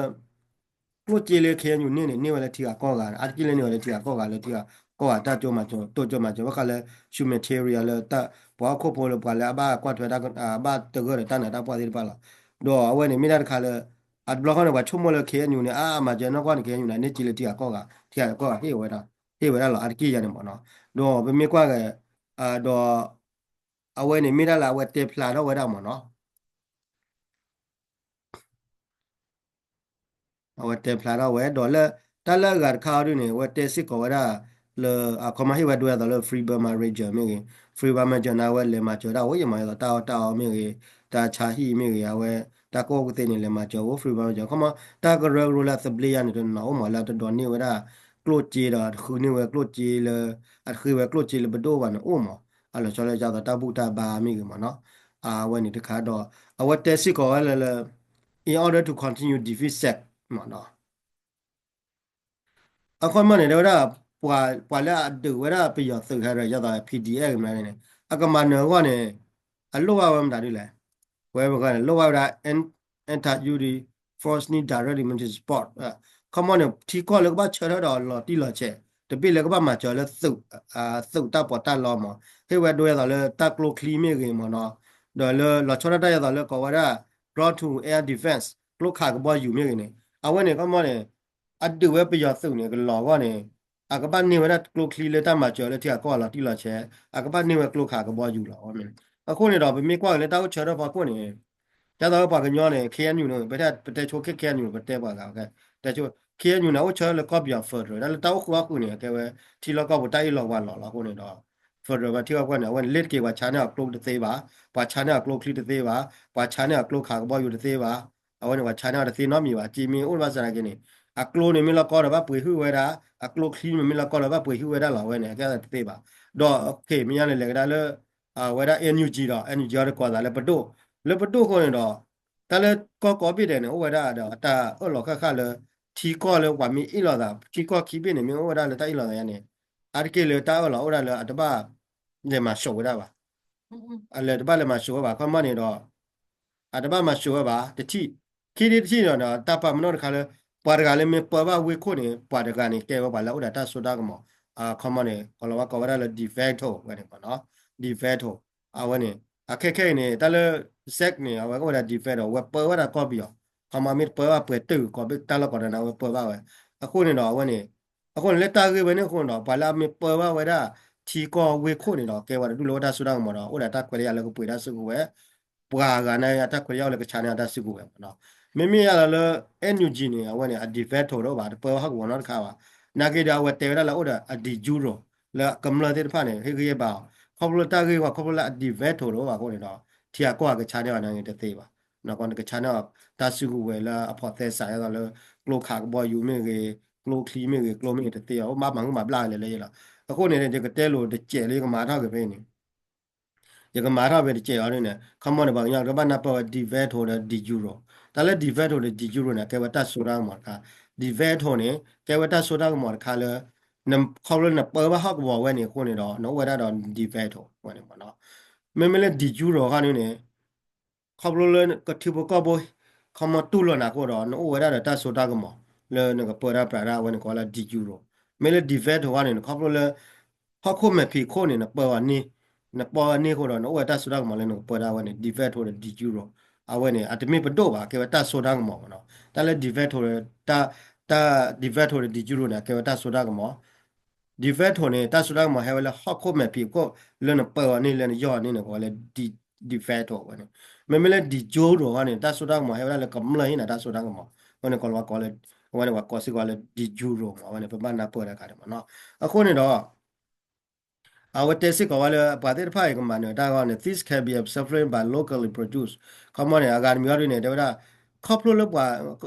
ကျိၣ်စ့လၢ K N U န့ၢ်န့ၣ် န့ၢ်ဝဲလၢထံဂၤကီၢ်ဂၤ အါတက့ၢ်လၢန့ၢ်ဝဲလၢထံဂၤကီၢ်ဂၤလၢထံဂၤကီၢ်ဂၤတၢ်ကၠိမၤစၢၤ တိစၢၤမၤစၢၤ ဘၣ်ဃးလၢ humanitarian လၢ ပှၤဟီၣ်ခိၣ်ဖိလၢပှၤလၢအဘၣ်ကွၢ်ထွဲတၢ် ဘၣ်တဂၢၢ်ဒီးတၢ်နးတၢ်ဖှီၣ်သ့ၣ်တဖၣ်လီၤ ဒီးအဝဲန့ၣ်မ့ၢ်တၢ်တခါလၢ အတဘျီဃီန့ၣ် ပှၤဆိကမိၣ်လၢ K N U န့ၣ် အါအါမၤစၢၤနီၢ်ကီၢ်န့ၣ် K N U န့ၣ် န့ၢ်စ့လၢထံဂၤကီၢ်ဂၤ ထံဂၤကီၢ်ဂၤဟ့ၣ်ဝဲဒၣ် ဟ့ၣ်ဝဲဒၣ်လီၤ အါတက့ၢ်ယၤန့ၣ်မးနီၤ ဒီးပမ့ၢ်ကွၢ်က့ၤ ဒီး အဝဲန့ၣ်မ့ၢ်တၢ်လၢအဝဲတဲဖျါထီၣ်ဝဲဒၣ်မးနီၤ အဝဲတဲဖျါထီၣ်ဝဲ ဒီးလၢ တၢ်လၢအဂၤတခါအီၤဒ်န့ၣ် အဝဲတဲစ့ၢ်ကီးဝဲဒၣ် လၢအခီမီဟ့ၣ်ဝဲဒိအသိးလၢ Free Burma Ranger မ့ၢ်ဂ့ၤ, Free Burma Ranger န့ၣ် အဝဲလဲၤမၤစၢၤဒၣ်အိၣ်ယမး အသိးတၢ်အီၣ်တၢ်အီမ့ၢ်ဂ့ၤ, တၢ်ဆါဟံၣ်မ့ၢ်ဂ့ၤ, အဝဲ တၢ်ကီၢ်ကသ့န့ၣ် လဲၤမၤစၢၤအိၣ် Free Burma Ranger ခီမီ တၢ်ကရၢကရိလၢအသဘျ့ယါန့ၣ် တနီၤအိၣ်မးလၢအတဒိးန့ၢ်ဝဲဒၣ် ကျိၣ်စ့ဒီး တဃုန့ၢ်ဝဲကျိၣ်စ့လၢ အတဃ့ဝဲကျိၣ်စ့လၢပဒိၣ်ဘၣ်န့ၣ်အိၣ်မး, အလီၤဆီလၢယါသိးတၢ်ဘူၣ်တၢ်ဘါမ့ၢ်ဂ့ၤမးနီၤ, အဝဲန့ၣ်တခါဒီး အဝဲတဲစ့ၢ်ကီးဝဲလၢ လၢ in order to continue defeat SAC မးနီၤ အခီမီန့ၣ် တဲဝဲဒၣ် ပှၤလၢအဒုးဝဲဒၣ်ပယီၤသုးဟဲဒီး ယသး P D F မနုၤန့ၣ် အကမၤနၢၤအဂီၢ်န့ၣ် အလိၣ်ဘၣ်ဝဲမတၤဒ်လဲၣ်, ဝဲပကန့ၣ် လိၣ်ဘၣ်ဝဲဒၣ် anti-duty force need direct military support ခီမီန့ၣ် ထံကီၢ်လၢကဘၣ်ဆၢထၢၣ်ဒီးလီၤတံၢ်လီၤဆဲး တဘ့ၣ်လၢကဘၣ်မၤစၢၤလၢသုး သုးတၢ်ပီးတၢ်လီမး, ဟ့ၣ်ဝဲဒိယသးလၢတၢ်ကျိချံမ့ၢ်ဂ့ၤမးနီၤ, ဒီးလၢလီၤဆီဒၣ်တၢ်ယသးလၢကိးဝဲဒၣ် ground to air defense ကျိခးကဘီယူၤမ့ၢ်ဂ့ၤန့ၣ် အဝဲန့ၣ်ခီမီန့ၣ် အဒုးဝဲပယီၤသုးန့ၣ် ကလီၤအဂီၢ်န့ၣ် အကဘၣ်န့ၢ်ဝဲဒၣ်ကျိချံလၢတၢ်မၤစၢၤလၢထံဂၤကီၢ်ဂၤလီၤတံၢ်လီၤဆဲး, အကဘၣ်န့ၢ်ဝဲကျိခးကဘီယူၤလီၤ. အဃိန့ၣ်ဒီး ပမ့ၢ်ကွၢ်က့ၤလၢတၢ်အိၣ်ဆၢထၢၣ်ဖီခိၣ်န့ၣ် ဒ်သိးပှၤကညီန့ၣ် K N U န့ၣ် ပတဲ ပတဲဆိ K N U န့ၣ် ပတဲပှၤဂၤ ကဲ တဲဆိ K N U န့ၣ် အိၣ်ဆၢလၢကီၢ်ပယီၤ federal တၢ်လၢတၢ်အိၣ်ဃုာ်အီၣ်ဃုာ်န့ၣ် အကဲဝဲ ထံလီၢ်ကီၢ်ပူၤတၢ်အ့ၣ်လိာ်ဝါလိာ်လီၤအဃိန့ၣ်ဒီး federal ဝဲထံဂၤကီၢ်န့ၣ် အဝဲန့ၣ် လ့တက့ၤပှၤဆါန့ၢ်အီၤကျိတသ့ဘၣ်, ပှၤဆါန့ၢ်အီၤကျိချံတသ့ဘၣ်, ပှၤဆါန့ၢ်အီၤကျိခးကဘီယူၤတသ့ဘၣ်, အဝဲန့ၣ် ပှၤဆါန့ၢ်အီၤတသ့နီတမံၤဘၣ်, စ့မ့ၢ်အိၣ်ဘၣ်ဆၣ်သနာ်က့န့ၣ် အကျိန့ၣ်မ့ၢ်လီၤကီဒီးဘၣ်ပှ့ၤဟုၣ်ဝဲဒၣ်, အကျိချံမ့ၢ်လီၤကီဒီးဘၣ်ပှ့ၤဟုၣ်ဝဲဒၣ်လီၤ အဝဲန့ၣ် အကဲတသ့ဘၣ်, ဒီး okay မ့ၢ်ညါန့ၣ် လဲၤကဒါလၢ အဝဲဒၣ် N U G ဒီး N U G အီၤတကိးသးလၢပဒိၣ်, လၢပဒိၣ်အဃိန့ၣ်ဒီး တၢ်လၢကီၢ်ကိးဘ့ၣ်ဒဲးန့ၣ် အိၣ်ဝဲဒၣ်ဒီးအတၢ်အၢၣ်လီၤဃၣ်ဃၣ်လၢ ထံကီၢ်လၢပှၤမ့ၢ်အ့ၣ်လိာ်သး ထံကီၢ်ခံဘ့ၣ်န့ၣ် မ့ၢ်အိၣ်ဝဲဒၣ်လၢတၢ်အ့ၣ်လိာ်သးယါန့ၣ် အါတက့ၢ်လၢတၢ်အၢၣ်လီၤအိၣ်ဒၣ်လၢအတဘၣ်လဲၤမၤစိာ်ဝဲဒၣ်ဘၣ်, အလဲၤတဘၣ်လဲၤမၤစိာ်ဝဲဘၣ် ခီမီန့ၣ်ဒီး အတဘၣ်မၤစိာ်ဝဲဘၣ် တထံၣ်, ခံထံၣ်တထံၣ်န့ၣ်ဒီး တၢ်ပာ်ပနီၣ်တခါလၢ ပှၤတဂၤလၢမ့ၢ်ပၢဘၣ်ဝ့ၢ်ခိၣ်န့ၣ် ပှၤတဂၤန့ၣ် ကဲဝဲပှၤလၢအအိၣ်ဒီးတၢ်စိတၢ်ကမီၤ, ခီမီန့ၣ် ကီၤလၤဝါကိးဝဲဒၣ်လၢ de facto ဝဲန့ၣ်မးနီၤ, de facto အဝဲန့ၣ် အခဲခဲအံၤန့ၣ် တၢ်လၢ SAC န့ၣ် အဝဲကအိၣ်ဝဲဒၣ် de facto ဝဲပၢဝဲဒၣ်ကီၢ်ပယီၤ, ခီမီမ့ၢ်တပၢဘၣ်ပှဲၤတုာ် ကိးဘ့ၣ်တၢ်လီၢ်ကိးနၢ်န့ၣ် အဝဲပၢဘၣ်ဝဲ, အဃိန့ၣ်ဒီးအဝဲန့ၣ် အဃိန့ၣ်လၢတၢ်ဂ့ၢ်ဝဲန့ၣ်အဃိန့ၣ်ဒီး ပှၤလၢအမ့ၢ်ပၢဘၣ်ဝဲဒၣ် ထံကီၢ်ဝ့ၢ်ခိၣ်န့ၣ်ဒီး ကဲဝဲတဒူၣ်လၢအိၣ်တၢ်စိတၢ်ကမီၤဒီး အိၣ်ဒီးတၢ်ခွဲးတၢ်ယာ်လၢကပှ့ၤတၢ်စုကဝဲၤ ပှၤဂၤန့ၣ် အတၢ်ခွဲးတၢ်ယာ်အိၣ်လၢကဆါန့ၢ်အတၢ်စုကဝဲၤမးနီၤ, မ့မ့ၢ်ယါလီၤလၢ N U G န့ၣ် အဝဲန့ၣ် အ de facto တအိၣ်ဘၣ် တပၢဝဲဟီၣ်ကဝီၤနီတခါဘၣ်, နာ်က့ဒီးအဝဲတဲဝဲဒၣ်လၢအိၣ်ဒီးအ de jure လၢကမျၢၢ်သ့ၣ်တဖၣ်န့ၣ် ဟ့ၣ်ဂံၢ်ဟ့ၣ်ဘါအီၤ, ခီဖျိလၢတၢ်ဂ့ၢ်ဝဲ ခီဖျိလၢအ de facto တအိၣ်ဘၣ်အဃိန့ၣ်ဒီး ထံဂၤကီၢ်ဂၤကဆါန့ၢ်အီၤန့ၣ်တသ့ဘၣ်, နကဆါန့ၢ်အီၤ တၢ်စုကဝဲၤလၢအဖိးသဲစး ဒ်သိးလၢ ကျိခးကဘီယူၤမ့ၢ်ဂ့ၤ, ကျိချံမ့ၢ်ဂ့ၤ, ကျိမ့ၢ်ဂ့ၤတသ့ဘၣ်, အိၣ်ဘၣ်မၤဟုၣ်မၤဘျၣ်ဂ့ၤလၢလၢလီၤ, အဃိန့ၣ် ယကတဲလိာ်တစဲးလၢယကမၤထီၣ်က့ၤဖဲအံၤန့ၣ် ယကမၤထီၣ်ဖဲတစဲးအီၤဒ်န့ၣ် ခီမီန့ၣ် ပှၤကညီကဘၣ်နၢ်ပၢၢ်ဝဲ de facto ဒီး de jure, တၢ်လၢ de facto ဒီး de jure န့ၣ် ကဲဝဲတၢ်စိတၢ်ကမီၤတခါ, de facto န့ၣ် ကဲဝဲတၢ်စိတၢ်ကမီၤတခါလၢ ခီဖျိနပၢဘၣ်ဟီၣ်ကဝီၤဝဲန့ၣ်အဃိန့ၣ်ဒီး နအိၣ်ဝဲဒၣ်ဒီး de facto ဝဲန့ၣ်မးနီၤ, မ့မ့ၢ်လၢ de jure ခီန့ၣ်န့ၣ် ခီဖျိလၢကထံဖိကီၢ်ဖိ ခီမီတူၢ်လိာ်နၤအဃိဒီး နအိၣ်ဝဲဒၣ်ဒီးတၢ်စိတၢ်ကမီၤ လၢနကပၢတၢ်ပြးတၢ်ဝဲန့ၣ် ကိးလၢ de jure, မ့ၢ်လၢ de facto ခီန့ၣ် ခီဖျိလၢ ဟီၣ်ခိၣ်မဲာ်ဖံးခိၣ်န့ၣ် နပၢအီၤန့ၢ်, နပၢအီၤန့ၢ်အဃိဒီး နအိၣ်ဝဲတၢ်စိတၢ်ကမီၤလၢနကပၢတၢ်ဝဲန့ၣ် de facto ဒီး de jure, အဝဲန့ၣ် အတမ့ၢ်ပဒိၣ်ဘၣ် ကဲဝဲတၢ်စိတၢ်ကမီၤမးနီၤ, တၢ်လၢ de facto တၢ် တၢ် de facto ဒီး de jure န့ၣ် ကဲဝဲတၢ်စိတၢ်ကမီၤ de facto န့ၣ် တၢ်စိတၢ်ကမီၤဟဲဝဲလၢဟီၣ်ခိၣ်မဲာ်ဖံးခိၣ် လၢနပၢအီၤန့ၢ် လၢနယီၢ်အီၤန့ၢ်န့ၣ် ကိးဝဲလၢ de facto ဝဲန့ၣ်, မ့မ့ၢ်လၢ de jure ခီန့ၣ် တၢ်စိတၢ်ကမီၤဟဲဝဲဒၣ်လၢကမျၢၢ်ဟ့ၣ်နၤတၢ်စိတၢ်ကမီၤ, အဝဲန့ၣ် ကိးလီၤဝဲကိးလၢ အဝဲန့ၣ် ပှၤကိးစ့ၢ်ကီးလၢ de jure မး အဝဲန့ၣ် ပဘၣ်နၢ်ပၢၢ်တခါန့ၣ်မးနီၤ, အဃိန့ၣ်ဒီး အဝဲတဲစ့ၢ်ကီးဝဲလၢ ပှၤသ့ၣ်တဖၣ်အံၤကမၤနၢၤတၢ်ဂီၢ်န့ၣ် this can be accepted by locally produced ခီမီန့ၣ် အဂၤတမံၤအီၤဒ်န့ၣ် တဲဝဲဒၣ် ခီဖျိလၢပှၤ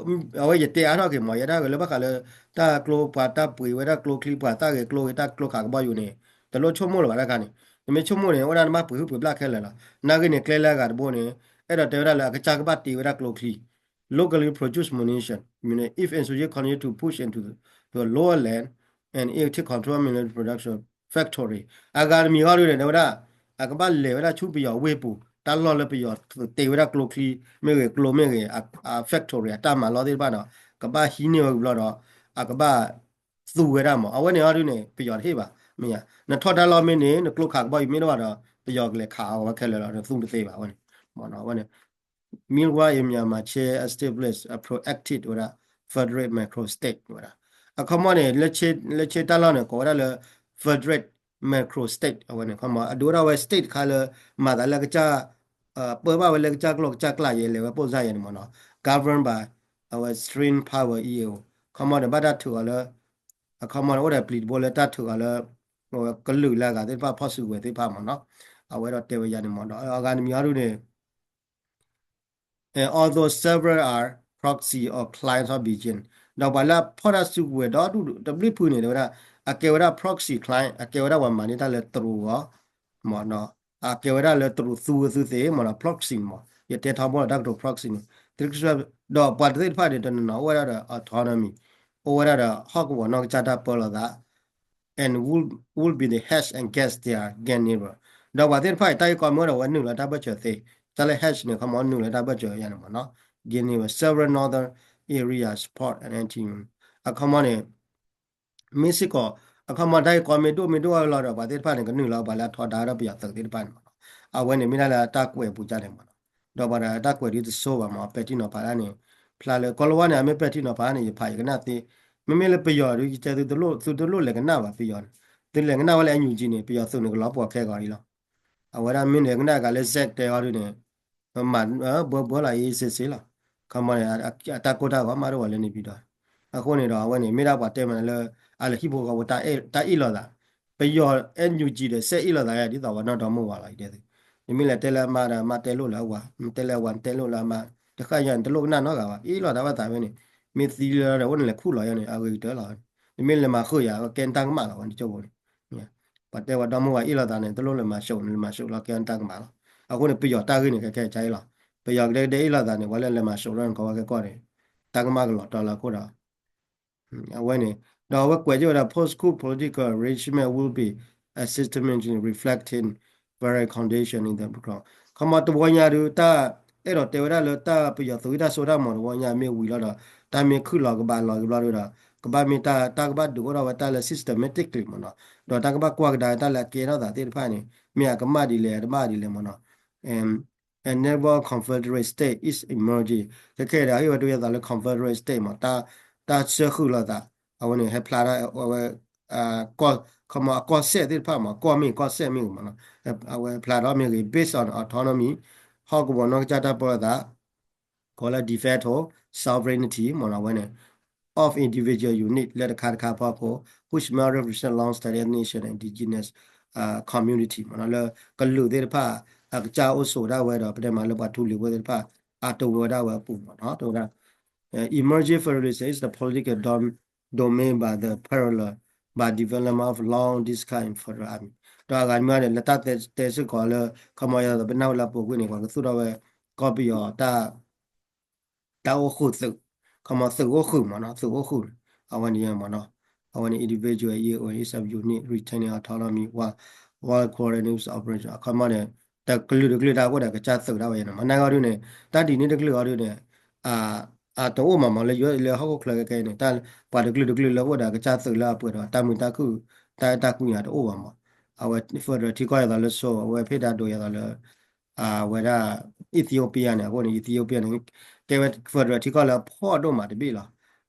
အဝဲယတဲအါထီၣ်က့ၤမး ယဲဒၣ်ဂ့ၤလၢဘၣ်ဃးလၢ တၢ်ကျိပှၤတၢ်ပှ့ၤဝဲဒၣ်ကျိချံ ပှၤသၣ်ဂ့ၤကျိဂ့ၤ တၢ်ကျိခးကဘီယူၤန့ၣ် တလိၣ်ဆိကမိၣ်လၢၤဘၣ်တၢ်ခါန့ၣ်, နမ့ၢ်ဆိကမိၣ်န့ၣ် အိၣ်ဒၣ်နဘၣ်ပှ့ၤဟုၣ်ပှ့ၤဘျၣ်ခဲလၢာ်လီၤ. နာ်ဂ့ၤန့ၣ်ကျဲလၢအဂၤတဘိန့ၣ် အဲၣ်ဒိးတဲဝဲဒၣ်လၢအကစၢ်ကဘၣ်တ့ဝဲဒၣ်ကျိချံ locally produced munition, you know, if insurgent continue to push into the lower land and it take control military production factory အဂၤတမံၤအီၤဒ်န့ၣ် တဲဝဲဒၣ် အကဘၣ်လဲၤဝဲဒၣ်ဆူပယီၤဝ့ၢ်ပူၤ တၢ်လီၢ်လၢပယီၤတ့ဝဲဒၣ်ကျိချံ မ့ၢ်ဂ့ၤကျိမ့ၢ်ဂ့ၤ အ factory အတၢ်မၤလီၢ်သ့ၣ်တဖၣ်ဒီး ကဘၣ်ဟံးန့ၢ်ဝဲဝံၤဘျီဒီး အကဘၣ်သူဝဲဒၣ်မး အဝဲန့ၣ်အီၤဒ်န့ၣ် ပယီၤတဟ့ၣ်ဘၣ် မ့ၢ်ဧါ နထီၣ်တၢ်လီၢ်မ့ၢ်န့ၣ် နကျိခးကဘီယူၤမ့ၢ်တအိၣ်ဘၣ်ဒီး ပယီၤကလဲၤခးအီၤဝဲခဲလၢာ်လီၤ နသူတသ့ဘၣ်ဝဲန့ၣ် အဝဲန့ၣ် Meanwhile in Myanmar, Chin established a proactive ဝဲဒၣ် federate micro state ဝဲဒၣ် အခီမီန့ၣ် လၢ Chin တၢ်လီၢ်န့ၣ် ကိးဝဲဒၣ်လၢ federate micro state အဝဲန့ၣ် ခီမီ အဒိဝဲဒၣ်ဝဲ state တခါလၢ မၤသးလၢကစၢ် ပၢဘၣ်ဝဲလၢကစၢ်ကျိာ်ကစၢ်ကျးယဲလဲၤဝဲပိၢ်စၢ်ယဲန့ၣ်မ့ၢ်နီၤ governed by အဝဲ string power အံၤ အခီမီန့ၣ် ဘၣ်တၢ်ထုးအီၤလၢ အခီမီန့ၣ် အိၣ်ဒီးပျံၤတဘိလၢတၢ်ထုးအီၤလၢ ကလုာ်လၢအဂၤသ့ၣ်တဖၣ် ဖီၣ်စုကဝဲၤသ့ၣ်တဖၣ်မ့ၢ်နီၤ. အဝဲဒီးတဲဝဲယါန့ၣ်မ့ၢ်နီၤ အဂၤတမံၤအီၤဒုန့ၣ် although several are proxy or clients of Beijing ဒီးပှၤလၢဖီၣ်တၢ်စုကဝဲၤဒီဒူၣ်တဘျုးဖုန့ၣ် တဲဝဲဒၣ် အကဲဝဲဒၣ် proxy client အကဲဝဲဒၣ်ပှၤမၤန့ၢ်တၢ်လၢတရူးအီၤ မ့ၢ်နီၤ အကဲဝဲဒၣ်လၢတရူးသူဝဲသုသ့မ့ၢ်နီၤ proxy မ့ၢ် ယတဲထီဘိလီၤတၢ်ကတိၤ proxy န့ၣ် ဒီးပှၤတသ့ၣ်တဖၣ်န့ၣ် တနီၤနီၤအိၣ်ဝဲဒၣ်ဒီး autonomy အိၣ်ဝဲဒၣ်ဒီးဟီၣ်ကဝီၤနီၢ်ကစၢ်တၢ်ပၢလီၤသး and would, would be the hedge against their gain neighbor ဒီးပှၤသ့ၣ်တဖၣ်အံၤ တၢ်ဂ့ၢ်ကီမ့ၢ်အိၣ်ဒီးဝဲနုာ်လီၤတၢ်ဘၢၣ်စၢၤသ့ တၢ်လၢ hedge န့ၣ် အခီမီနုာ်လီၤတၢ်ဘၢၣ်စၢၤယါန့ၣ်မ့ၢ်နီၤ gain neighbor several northern area support and anti အခီမီန့ၣ် မ့ၢ်စ့ၢ်ကီး အခီမီတၢ်ဂ့ၢ်ကီမ့ၢ်ဒိၣ်မ့ၢ်ဒိၣ်လီၤဒီး ပှၤသ့ၣ်တဖၣ်န့ၣ် ကနုာ်လီၤပှၤလၢအထီဒါဒီးပယီၤသုးသ့ၣ်တဖၣ်န့ၣ်မ့ၢ်နီၤ အဝဲန့ၣ်မ့ၢ်ဒၣ်လၢတၢ်ကွဲးပူၤကၢ်န့ၣ်မ့ၢ်နီၤ ဒီးပှၤဒီးတၢ်ကွဲးဒ်တစိဘၣ်မ့ၢ် ပဲာ်ထံနီၤဖးဒၣ်န့ၣ် ဖျါလၢကီၢ်လီၤဝါန့ၣ် အမ့ၢ်ပဲာ်ထံနီၤဖးန့ၣ် ယဖးယကနၣ်သ့ မ့မ့ၢ်လၢပယီၤဒုး ယတဲသုတလိၣ် သုတလိၣ်လဲၤကနၣ်ဘၣ်ပယီၤန့ၣ် သုလဲၤကနၣ်ဝဲလၢ NUG န့ၣ် ပယီၤသုးန့ၣ် ကလီၤပှီၢ်ခဲဂီၤအံၤလီၤ အဝဲဒၣ်မ့ၢ်န့ၣ်ကနၣ်ကးလၢ Zach တဲအီၤဒုန့ၣ် မၤဘၢဘၢလီၤ အ့စ့စ့လီၤ ခီမီန့ၣ် အတၢ်ကိၢ်တၢ်ဂီၤမးတအိၣ်ဝဲလၢန့ၣ်ပံၤဒီး အဃိန့ၣ်ဒီး အဝဲန့ၣ် မ့ၢ်ဒၣ်ပှၤတဲမးလၢ အလၢဟံၣ်ဖိဃီဖိ တၢ်အ့ၣ်လိာ်သး ပယီၤ NUG ဒီး စဲအ့ၣ်လိာ်သးယါ ဒ်သိးပှၤနီၢ်ဒီမါဝၤလီၤ ယတဲသု နမ့ၢ်လဲၤတဲလၢအမါဒီး အမါတဲလိာ်လၢအဝၤ နတဲလၢအဝၤ နတဲလိာ်လၢအမါ တဃၣ်ယါန့ၣ် တလိၣ်ကနၣ်နီတဂၤဘၣ် အ့ၣ်လိာ်သးဘၣ်သးဖဲန့ၣ် မ့ၢ်သံလၢဒီး အိၣ်န့ၣ်လဲၤခူၣ်လီၤယါန့ၣ် အဂ့ၤကတၢၢ်လီၤ နမ့ၢ်လဲၤမၤဃုာ်ယါ ကဲနတၢ်ကမၣ်လီၤ ဝဲန့ၣ်ကၠိဖိန့ၣ် ပှၤတဲဝဲဒီမါဝၤအ့ၣ်လိာ်သးန့ၣ် တလိၣ်လဲၤမၤၡိးန့ၣ် လဲၤမၤၡိးလီၤကဲနတၢ်ကမၣ်လီၤ အဃိန့ၣ် ပယီၤတၢ်ဂ့ၢ်န့ၣ် ခဲခဲအံၤလီၤ ပယီၤကဒဲကဒဲအ့ၣ်လိာ်သးန့ၣ် ပှၤလၢလဲၤမၤၡိးထီၣ်န့ၣ် ကီဝဲခဲကီၢ်န့ၣ် တၢ်ကမၣ်ကလီၤတီၤလၢအခိၣ်ဒီး အဝဲန့ၣ် ဒီးအဝဲကွဲးက့ၤဝဲဒၣ် post-coup political arrangement will be a systematic reflecting very condition in the background ခီမီတဝီညါဒုး တၢ်အဲၣ်ဒိးတဲဝဲဒၣ်လၢတၢ်ပယီၤသုးတၢ်စိတၢ်ကမီၤတဝီညါ မ့ၢ်ဝံၤလီၤဒီး တၢ်မ့ၢ်ခုၣ်လီၤကဘၣ်လီၤကဘျီဒုးဒီး ကဘၣ်မ့ၢ်တၢ် တၢ်ကဘၣ်ဒုးအိၣ်ထီၣ်ဝဲတၢ်လၢ systematically မ့ၢ်နီၤ ဒီးတၢ်ကဘၣ်ကွၢ်ကဒါတၢ်လၢအကဲထီၣ်သးသ့ၣ်တဖၣ်န့ၣ် မ့ၢ်အကမၣ်ဒ်လဲၣ် အတဘၣ်ဒ်လဲၣ်မ့ၢ်နီၤ a never confederate state is emerging ခဲခဲဒီး ဟ့ၣ်ဝဲဒိယသးလၢ confederate state မ့ၢ် တၢ်ဆၢဃုာ်လိာ်သး အဝဲန့ၣ် ဟဲဖျါထီၣ်ဝဲ ကီၢ် ခီမီအကီၢ်စဲၣ်သ့ၣ်တဖၣ်မ့ၢ် ကီၢ်မ့ၢ်ကီၢ်စဲၣ်မ့ၢ်မ့ၢ်နီၤ အဝဲဖျါထီၣ်မ့ၢ်ဂ့ၤ based on autonomy ဟီၣ်ကဝီၤနီၢ်ကစၢ်တၢ်ပၢလီၤသး ကိးလၢ de facto sovereignty မ့ၢ်နီၤ အဝဲန့ၣ် of individual unit လၢတခါတခါဖီခိၣ် which may represent long-standing nation and indigenous community မ့ၢ်နီၤ လၢကလုာ်သ့ၣ်တဖၣ် အကစၢ်အိၣ်ဆိးဒၣ်ဝဲဒီး ပတဲမးလၢပှၤထူလံၤဖိသ့ၣ်တဖၣ် အတဝၢဒၣ်ဝဲအပူၤမ့ၢ်နီၤ တဲဝဲဒၣ် emerging federalism is the political dom- domain by the parallel by development of long discussion in federal army ဒီးအဂၤမ့ၢ်န့ၣ် လၢတၢ်တဲစ့ၢ်ကီးလၢ ခီမီယသးပနၢ်ဝဲလၢအပူၤကွံာ်န့ၣ် ပှၤကသူၣ်ထီၣ်ဝဲ ကီၢ်ပယီၤတၢ် တၢ်အိၣ်ဃုာ်သုး ခီမီသုးအိၣ်ဃုာ်မ့ၢ်နီၤ သုးအိၣ်ဃုာ် အဝဲန့ၣ်မ့ၢ်နီၤ အဝဲန့ၣ် individual unit of unit retaining autonomy while while coordinating operation အခီမီန့ၣ် တကလုာ်တကလုာ်တၢ်အိၣ်ဒီးကစၢ်သုးဒၣ်ဝဲန့ၣ် မ့ၢ်နာ်ဂီၢ်ဒုန့ၣ် တၢ်ဒ်န့ၣ်တကလုာ်အီၤဒုန့ၣ် အတအိၣ်မးမ့ၢ်လၢယိလၢဟီၣ်ခိၣ်ချၢခဲခဲန့ၣ် တၢ်ပှၤတကလုာ်တကလုာ်လၢအိၣ်ဒီးကစၢ်သုးလၢအပှဲၤဒီး တၢ်မုာ်တၢ်ခုၣ် တၢ်အဲၣ်တၢ်ကွံအတအိၣ်ဘၣ်မ့ၢ် အဝဲ federal ထံကီၢ်ယသးလၢ so အဝဲဖ့ၣ်ဒါဒိယသးလၢ အဝဲဒၣ် Ethiopia န့ၣ် အဃိန့ၣ် Ethiopia န့ၣ် ကဲဝဲ federal ထံကီၢ်လၢအဖှီၣ်ဒိၣ်မးတဘ့ၣ်လီၤ.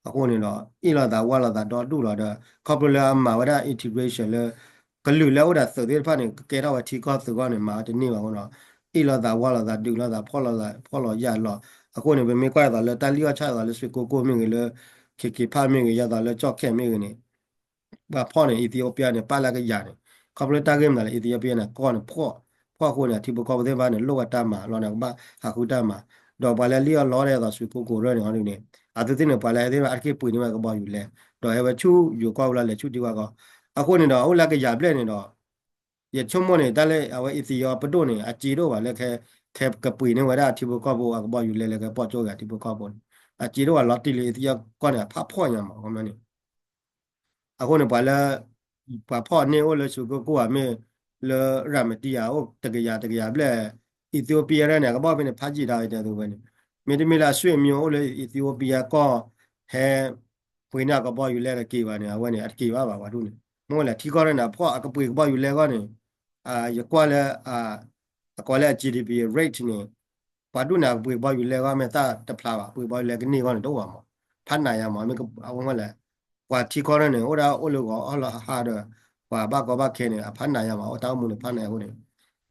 အဃိန့ၣ်ဒီး အ့ၣ်လိာ်သးဝါလိာ်သးဒီဒူၣ်လီၤဒီး ခီဖျိလၢအမၤဝဲဒၣ် integration လၢ ကလုာ်လၢအအိၣ်ဒီးသုးသ့ၣ်တဖၣ်န့ၣ် ကကဲထီၣ်ဝဲထံကီၢ်သုးဂီၢ်န့ၣ် မၤဝဲတန့ၢ်ဘၣ်အဃိဒီး အ့ၣ်လိာ်သးဝါလိာ်သးဒုးလိာ်သးဖှီၣ်လိာ်သးဖှီၣ်လိာ်ယာ်လီၤ. အဃိန့ၣ် ပမ့ၢ်ကွၢ်ယသးလၢတၢ်လံၣ်အီၣ်ဆၣ်ယသးလၢ ရွှေကုက္ကို မ့ၢ်ဂ့ၤ လၢ ခေတ်ခေတ် ဖၣ်မ့ၢ်ဂ့ၤ ယသးလၢ ကျောက်ခက် မ့ၢ်ဂ့ၤန့ၣ် ပှၤဖီၣ်န့ၣ် Ethiopia န့ၣ် ပာ်လၢကယၤန့ၣ် ခီဖျိတၢ်ဂ့ၢ်မနုၤလဲၣ် Ethiopia န့ၣ် ကီၢ်န့ၣ်ဖှီၣ် ဖှီၣ်အဃိန့ၣ် အထံဖိကီၢ်ဖိသ့ၣ်တဖၣ်န့ၣ် လိၣ်ဝဲတၢ်မၤလီၤန့ၣ် ကဘၣ်ဟးဃုတၢ်မၤ ဒီးပှၤလၢလံၣ်အီၣ်လီအီၣ်ဒ်သိး ရွှေကုက္ကို ရၢၢ်န့ၣ် အီၤဒ်န့ၣ် အသုသ့ၣ်န့ၣ် ပှၤလၢအသ့ၣ်တဖၣ်အါတက့ၢ်ပှ့ၤန့ၢ်ဝဲကဘီယူၤလဲ ဒီးဟဲဝဲဆူယိၤကီၢ်ပူၤလီၤ လဲၤဆူထံကီၢ်ကီၢ် အဃိန့ၣ်ဒီး အိၣ်လၢကယၤဘျဲၣ်န့ၣ်ဒီး ယဆိကမိၣ်န့ၣ် တၢ်လၢအဝဲ Ethiopia ပဒိၣ်န့ၣ် အစ့တအိၣ်ဘၣ်လၢ ခဲကပှ့ၤန့ၢ်ဝဲဒၣ်ထံဖိကီၢ်ဖိအကဘီယူၤလဲလၢကဲပိာ်ကၠိဂၤထံဖိကီၢ်ဖိန့ၣ် အစ့တအိၣ်ဘၣ်လီၤတံၢ်လၢ Ethiopia ကီၢ်န့ၣ် အဖးဖှီၣ်ညါမး အခီပညီန့ၣ် အဃိန့ၣ် ပှၤလၢ ပှၤဖီၣ်န့ၢ်အိၣ်လၢ ရွှေကုက္ကို ဧါ မ့ၢ်လၢ ရၤမတံ ဧါ အိၣ်တကယၤတကယၤဘျဲၣ် Ethiopia န့ၣ် အကဘီဖဲန့ၣ် ဖးယံာ်ဒၣ်ဝဲတဲသုဝဲန့ၣ် မ့တမ့ၢ်လၢအဆွေမျိုးအိၣ်လၢ Ethiopia ကီၢ် ဟဲပှ့ၤန့ၢ်အကဘီယူၤလဲတက့ၤဘၣ်န့ၣ် အဝဲန့ၣ် အတက့ၤဘၣ်ဘၣ်ပှၤဒူၣ်န့ၣ် မ့ၢ်ဝဲလဲၣ် ထံကီၢ်န့ၣ် အဖှီၣ်အကပှ့ၤကဘီယူၤလဲအဂီၢ်န့ၣ် ယကွၢ်လၢ အကိးလၢအ GDP rate န့ၣ် ပှၤဒူၣ်န့ၣ် အကပှ့ၤကဘီယူၤလဲအဂီၢ် မ့ၢ်သၣ်တဖျါဘၣ် ပှ့ၤကဘီယူၤလဲကန့ၢ်အဂီၢ်န့ၣ် တအိၣ်ဘၣ်မး ဖးနးယါမး မ့ၢ်အဝဲလဲၣ် ပှၤထံကီၢ်န့ၣ် အိၣ်ဒၣ်အိၣ်လၢဂီၤအီၣ်လၢဟါဒီး ပှၤဘၣ်ကီဘၣ်ခဲန့ၣ် အဖးနးယါမး အိၣ်တၢ်အိၣ်မူန့ၣ်ဖးနးယါအဃိန့ၣ်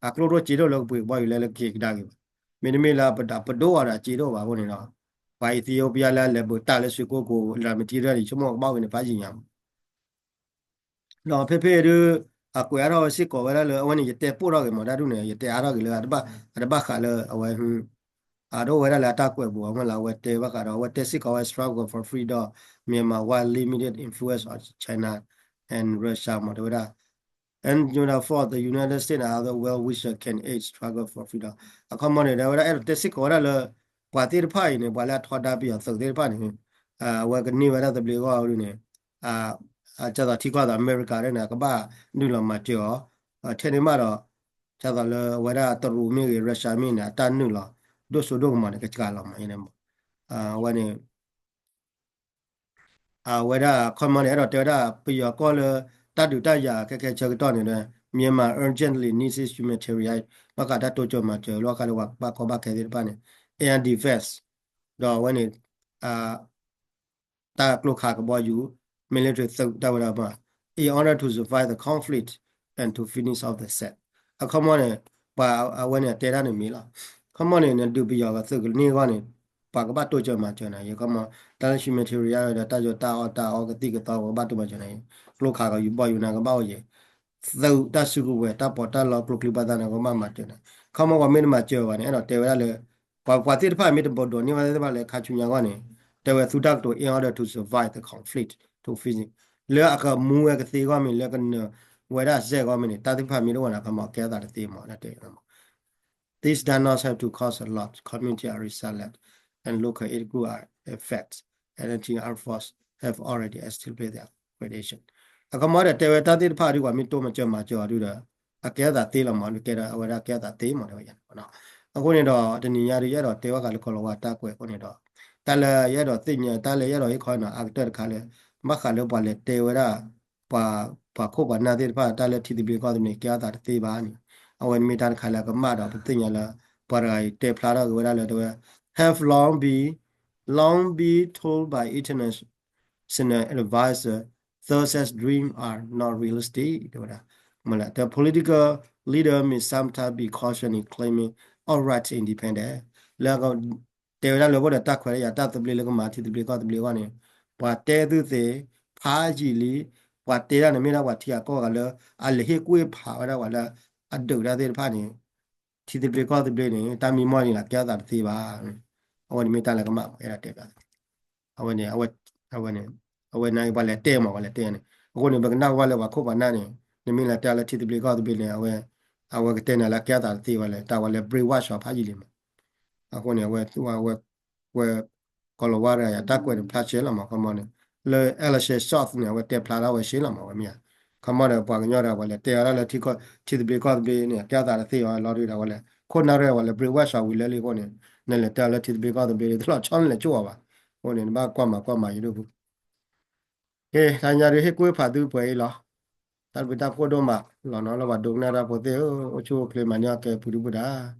အကျိၣ်ဒိၣ်စ့ဒိၣ်လၢကပှ့ၤကဘီယူၤလဲလၢကက့ၤကဒါက့ၤဘၣ် မ့တမ့ၢ်လၢပဒိၣ်အီၤဒီးအစ့ဒိၣ်ဘၣ်အဃိန့ၣ်ဒီး ပှၤ Ethiopia လၢအလဲၤဘုးတၢ်လၢရွှေကုက္ကို raw material န့ၣ် ဆိကမိၣ်ကဘၣ်ဝံၤန့ၣ် ဖးယံာ်ညါမး ဒီးဖဲဖဲဒုး အကွဲးအါထီၣ်ဝဲစ့ၢ်ကီးဝဲဒၣ်လၢ အဝဲန့ၣ် ယတဲပိၢ်ထီၣ်က့ၤမး တၢ်ဒုးန့ၣ် ယတဲအါထီၣ်က့ၤလၢ အတဘၣ်ဃးလၢအဝဲ အဒိၣ်ဝဲဒၣ်လၢအတၢ်ကွဲးပူၤအမ့ၢ်လၢအဝဲတဲဘၣ်ဃးဒီး အဝဲတဲစ့ၢ်ကီးဝဲ struggle for freedom, Myanmar wide limited influence of China and Russia မး တဲဝဲဒၣ် and you know for the United States and other well-wisher can aid struggle for freedom အခီမီန့ၣ် ဒီးဝဲဒၣ်အဲၣ်ဒိးတဲစ့ၢ်ကီးဝဲဒၣ်လၢ ပှၤသ့ၣ်တဖၣ်အံၤန့ၣ် ပှၤလၢအထီဒါပယီၤသုးသ့ၣ်တဖၣ်န့ၣ် အဝဲကန့ၢ်ဝဲဒၣ်သဘျ့အဂီၢ်ဒ်န့ၣ် ကသိးထံကီၢ်သးအမဲရကၤန့ၣ် ကဘၣ်နုာ်လီၤမၤစၢၤအီၤ ထဲန့ၣ်မးဒီး ကသိးလၢအဝဲဒၣ်တရူးမ့ၢ်ဂ့ၤ Russia မ့ၢ်န့ၣ် အတၢ်နုာ်လီၤ ဒိၣ်စိဒိၣ်ကမီၤန့ၣ် ကစှၤလီၤမး အဝဲန့ၣ် အဝဲဒၣ်ခီမီန့ၣ် အဲၣ်ဒိးတဲဝဲဒၣ် ပယီၤကီၢ်လၢ တၢ်ဒုးတၢ်ယၤခဲခဲဆၢကတီၢ်န့ၣ်ဒီး Myanmar urgently needs humanitarian ဘၣ်ဃးတၢ်တိစၢၤမၤစၢၤ လီၤဃးလၢပှၤဘၣ်ကီဘၣ်ခဲသ့ၣ်တဖၣ်န့ၣ် air defense ဒီးအဝဲန့ၣ် တၢ်ကျိခးကဘီယူၤ military သုးတၢ်ဝဲဒၣ်မး in order to survive the conflict and to finish off the said အခီမီန့ၣ် ပှၤအဝဲန့ၣ်အတဲတၢ်န့ၣ်မ့ၢ်လီၤ. ခီမီန့ၣ် နဒုးပယီၤသုးကန့ၢ်အဂီၢ်န့ၣ် ပှၤကဘၣ်တိစၢၤမၤစၢၤနၤ ယခီမီ တၢ်လၢ humanitarian ဒီးတၢ်ယိၤတၢ်အီၣ်တၢ်အီကသံၣ်ကသီ ပှၤကဘၣ်တိမၤစၢၤနၤ ကျိခးကယူၤဘီယူၤနၤကဘၣ်အိၣ်ယဲၢ် သုးတၢ်စုကဝဲၤတၢ်ပီးတၢ်လီကျိချံပှၤသးန့ၣ် ကဘၣ်မၤစၢၤနၤ ခီမီပှၤမ့ၢ်တမၤစၢၤဘၣ်န့ၣ် အဲၣ်ဒိးတဲဝဲဒၣ်လၢ ပှၤပှၤသ့ၣ်တဖၣ်မ့ၢ်တဘၣ်ဒိးန့ၢ်ဝဲသ့ၣ်တဖၣ်လၢခါဆူညါအဂီၢ်န့ၣ် တဲဝဲသူတၢ်ကတိၤ in order to survive the conflict to finish လၢအကမူဝဲကသ့အဂီၢ်မ့ၢ် လၢကနၢၤဝဲဒၣ်စဲးအဂီၢ်မ့ၢ်န့ၣ် တၢ်သ့ၣ်တဖၣ်မ့ၢ်တအိၣ်နၤ ခီမီကဲအသးတသ့မး တဲ This does not have to cost a lot. Community are resilient and local ethnic groups are effective. Anything armed force have already established their foundation. အခီမီဒီးတဲဝဲတၢ်သ့ၣ်တဖၣ်ဒုး ပှၤမ့ၢ်တိမၤစၢၤမၤစၢၤအီၤဒုးဒီး အကဲအသးသ့လီၤမး ဒုးကဲဒီးအဝဲဒၣ်ကဲအသးသ့မး တဲဝဲယၤန့ၣ် အဃိန့ၣ်ဒီး တနံၤညါဒုး ယအဲၣ်ဒိးတဲဝဲဃာ်လၢကီၢ်လီၤဝါတၢ်ကွဲးအဃိန့ၣ်ဒီး တၢ်လၢယအဲၣ်ဒိးသ့ၣ်ညါ တၢ်လၢယအဲၣ်ဒိးဟ့ၣ်ခီနီၤ အကတၢၢ်တခါလၢ ဘၣ်ဃးလၢပှၤလဲၤတဲဝဲဒၣ် ပှၤ ပှၤခိၣ်ပှၤနၢ်သ့ၣ်တဖၣ် တၢ်လၢထံသဘျ့ကီၢ်သဘျ့ ကဲအသးတသ့ဘၣ်န့ၣ် အဝဲန့ၣ်မ့ၢ်တၢ်တခါလၢအကမၣ်ဒီး ပသ့ၣ်ညါလၢ ပှၤတဂၤအံၤတဲဖျါထီၣ်က့ၤဝဲဒၣ်လၢတဲဝဲ have long been, long been told by international advisor, such as dream are not realistic တဲဝဲဒၣ် မ့ၢ်လၢ the political leader may sometimes be cautioned in claiming outright independence လၢ တဲဝဲဒၣ်လၢအဃိဒီးတၢ်ခွဲးတၢ်ယာ်တၢ်သဘျ့လၢကမၤထံသဘျ့ကီၢ်သဘျ့အဂီၢ်န့ၣ် ပှၤတဲသုသ့ ဖးယံာ်လံ ပှၤတဲဒၣ်န့ၣ်မ့ၢ်ဒၣ်ပှၤထံဂၤကီၢ်ဂၤလၢ အလဲၤဟ့ၣ်ကူၣ်ဟ့ၣ်ဖးဝဲဒၣ်ပှၤလၢ အဒုးတၢ်သ့ၣ်တဖၣ်န့ၣ် ထံသဘျ့ကီၢ်သဘျ့န့ၣ် တၢ်မံမီၢ်န့ၣ်လီၤ ကဲအသးတသ့ဘၣ် အဝဲန့ၣ်မ့ၢ်တၢ်လၢကမၣ် အဲၣ်ဒိးတဲဘၣ် အဝဲန့ၣ် အဝဲ အဝဲန့ၣ် အဝဲန့ၣ်ပှၤလဲၤတဲမး ပှၤလဲၤတဲန့ၣ် အဃိန့ၣ် ပကနၣ်ဝဲလၢပှၤခိၣ်ပှၤနၢ်န့ၣ် နမ့ၢ်လဲၤတဲလၢထံသဘျ့ကီၢ်သဘျ့န့ၣ် အဝဲ အဝဲကတဲနၤလၢကဲအသးတသ့ဘၣ်လဲၣ် တၢ်ဝဲလၢ brainwash အီၤဖးယံာ်လံမး အဃိန့ၣ် အဝဲ ဝဲ ကီၢ်လီၤဝါတဂၤယၤ တၢ်ကွဲးန့ၣ်ဖျါဆှဲလီၤမး ခီမီန့ၣ် လၢ Alex Shock န့ၣ် အဝဲတဲဖျါထီၣ်ဝဲဆှဲလီၤမး ဝဲမ့ၢ်ဧါ ခီမီဒီးပှၤကညီတဂၤ ပှၤလဲၤတဲအီၤဒၣ်လၢထံကီၢ် ထံသဘျ့ကီၢ်သဘျ့န့ၣ် ကဲအသးတသ့အီၤလီၤဒုးဒီးဝဲလဲၣ် ခိၣ်နၢ်ရဲၣ်ဝဲလၢ brainwash အီၤဝံၤလၢလံအဃိန့ၣ် နလဲၤတဲအီၤလၢထံသဘျ့ကီၢ်သဘျ့ တလီၤဆီနလဲၤကၠိအီၤဘၣ် အဃိန့ၣ် နဘၣ်ကွၢ်မၤကွၢ်မၤယဒိၣ်ပူၤ ကဲ တနံၤညါဒုး ဟ့ၣ်ကူၣ်ဟ့ၣ်ဖးသုပှဲၤအံၤလီၤ တၢ်ဘျုးတၢ်ဖှိၣ်ဒိၣ်မး လီၤနီၤလၢပှၤဒိကနၣ်တၢ်ဖိသ့ၣ်ဧၢ အိၣ်ဆူၣ်အိၣ်ချ့မၤန့ၢ်အီၣ်ကဲပူၤဒုပူၤဒၣ်